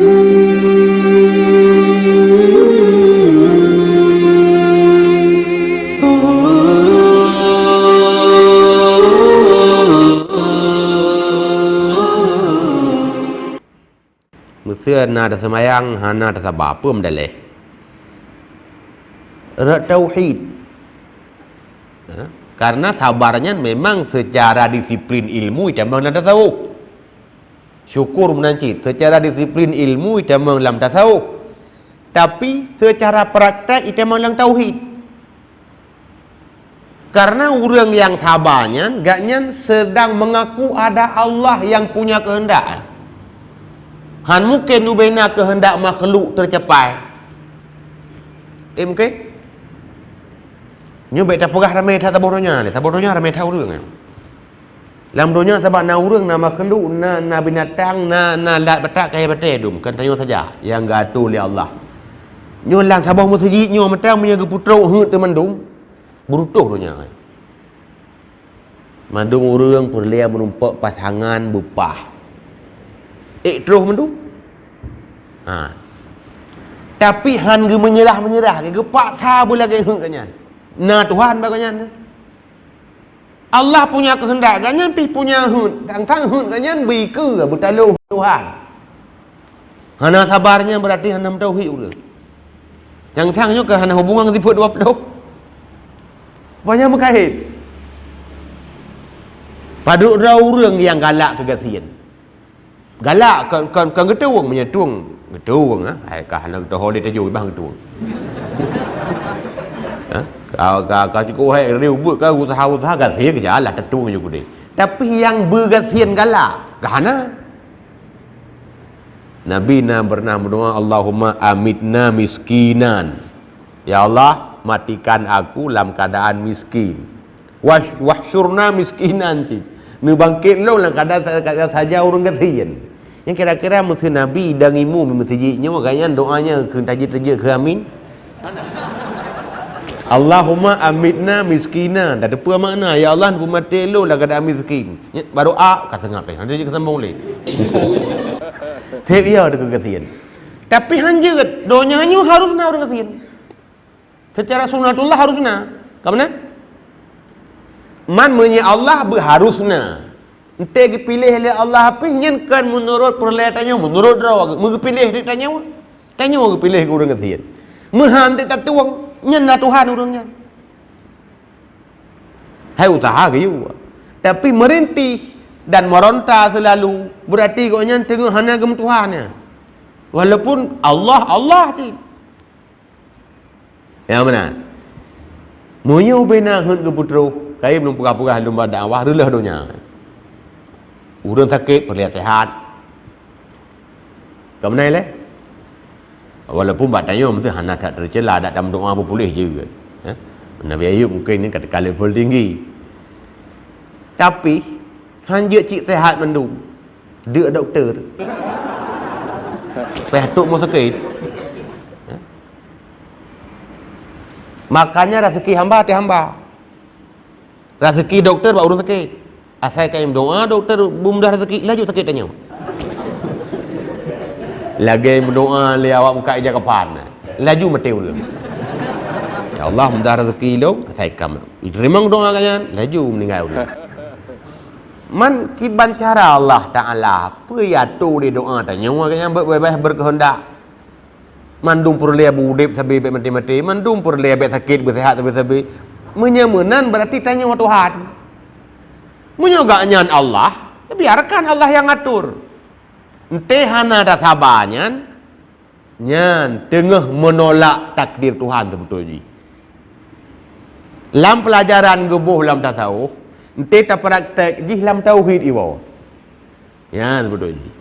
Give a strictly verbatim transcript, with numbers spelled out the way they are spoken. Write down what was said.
Meuseu na taseumayang hana tasaba, peue meudaléh? Rot tauhid. Ha? Karena sabar nyan memang seucara disiplin ilmu itamong lam tasawuf. Syukur meunan cit, seucara disiplin ilmu itamong lam tasawuf. Tapi seucara praktek itamong lam tauhid. Karena ureuëng nyang saba nyan, gobnyan sedang mengaku ada Allah yang punya kehendak. Han mungken ubena kehendak makhluk tercapai. Eh, mungken? Nyoe bék tapeugah ramé that saboh donya ni. Saboh donya ramé that ureuëng. Lam donya sabab na ureuëng, na makhluk, na, na binatang, na, na lat batak kayée batée dum, kon tanyoe saja nyang geuatoe lé Allah. Nyoe lam saboh meuseujid nyoe mantong meunyoe geupeutrok heuet teumandum, beurutôh donya. Mandum ureuëng peureulée meurumpok pasangan beupah. Ék troh mandum. Ha. Tapi han geumeunyeurah-meunyeurah, geupaksa beulagée heuet gobnyan. Na Tuhan bak gobnyan. Allah punya kehendak, gobnyan pih punya heuet. Tang-tang heuet gobnyan beuikeue beutaloh Tuhan. Hana sabar nyan berarti hana meutauhid ureuëng. Tang-tang nyoe keu hana hubungan ngon sifeuet dua ploh. Pokoknya meukahét. Padub droe ureuëng nyang galak keu gasien. Galak kon, kon, kon geutueng, meunyoe tueng, geutueng, ha? Hai, ka hana geutoho lé tajok, bah geutueng. Ha? Ka, ka, ka cukôp hai, riuh buet ka usaha-usaha gasien keu jalan, tatueng ju keudeh. Tapi nyang beugasien galak, ka hana. Nabi na pernah meudoa, "Allahumma amitna miskinan." Ya Allah, matikan aku lam keadaan miskin. Wahsyurna miskinan cit. Neubangket lôn lam keuadaan sa-, sa-, saja ureuëng gasien. Nyang kira-kira meuseu Nabi dan imum meuseujid nyoe, gobnyan doanya keu tajeuet-tajeuet keu amin. Allahumma amitna miskina. Dah teupeue makna, "Ya Allah, neupeumaté lôn lam keuadaan miskin." Nyan baru a ka seungab lé. Hana jeuet sambung lé. Seb ya deungon gasien. Tapi hanjeuet, donya nyoe harus na ureuëng gasien. Secara sunatullah harus na. Ka meunan? Man meunyoe Allah beu harus na. Enté geupiléh lé Allah pih nyan kon meunurot peureulée tanyoe, meunurot droe meugeupiléh di tanyoe. Tanyoe geupiléh keu ureuëng gasien. Meuhan di tatueng, nyan na Tuhan ureuëng nyan. Hai usaha geuyue. Tapi meurintih dan meuronta seulalu, berarti gobnyan teungoh hana geumeutuha nyan. Walaupun Allah, Allah cit. Nyang meunan. Meunyoe ubena heuet geupeutroh, kayém lôn peugah-peugah lôn bak dakwah, reuloh donya. Ureuëng sakét peureulée seuhat. Ka meunan lé? Walaupun bak tanyoe meusti hana that teucela, dak tameudoa beupuléh jeuet. Eh? Nabi Ayub mungken nyan ka teuka level tinggi. Tapi, hanjeuet cit seuhat mandum. Deuk dokto. Payah tok mo sakét. Eh? Makanya rezeki hamba teu hamba. Rezeki dokto bak ureuëng sakét. Asai ka meudoa, dokto beumudah rezeki, laju sakét tanyoe. Lagée meudoa lé awak muka ija kapan, laju maté ureuëng. Ya Allah, mudah rezeki lôn, asai ka teurimong doa gobnyan, laju meuninggai ureuëng. Man kiban cara Allah Taala peuyato lé doa tanyoe gobnyan beubaih beukeuheundak. Mandum peureulée beu udeb sabe bék maté-maté, mandum peureulée bék sakét beu seuhat sabe-sabe. Meunyoe meunan, berarti tanyoe Tuhan. Meunyoe gobnyan Allah, ya biarkan Allah yang ngatur. Enté hana tasaba nyan, nyan teungoh meunolak takdir Tuhan seubeutôi jih. Lam peulajaran geuboh lam tasawuf, enté tapraktek jih lam tauhid iwoe. Nyan seubeutôi jih.